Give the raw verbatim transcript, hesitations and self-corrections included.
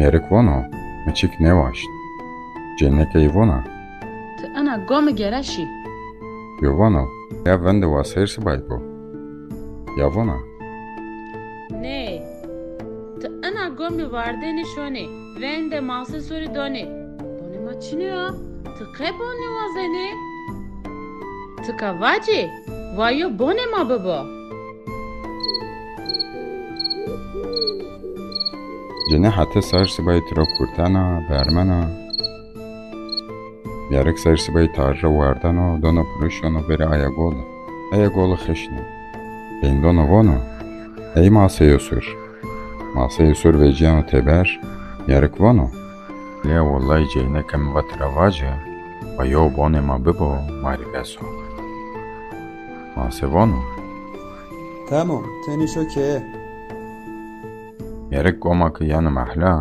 Mêrik vano, mi çik nêwaşt. Ceyneke yi vona, ti ena gomi gere şî. Yo vano, ya vende wa seyr sibay bo. Ya vona, nê, ti ena gomi vardêni şonê, vende mase sorî donê. Bonê ma çinê ya, ti qe bon nêwazenê? Ti ka vacê, wa yo bonê ma bibo. Cêne hete sar sibayî tira kurtena, bermena. Mêrik sar sibayî tarî ra werdeno, dono piro şono verê aya goli. Aya goli xişno. Peyndon o vono, ey maseyo sur. Maseyo sur vecîyeno teber, mêrik vono, lê wullayî ceyneke mi va tira vace, wa yo bonê ma bibo, ma rê bes o. Mase vono, tamam, tenê şo keye. Mêrik goma ke yeno mehla,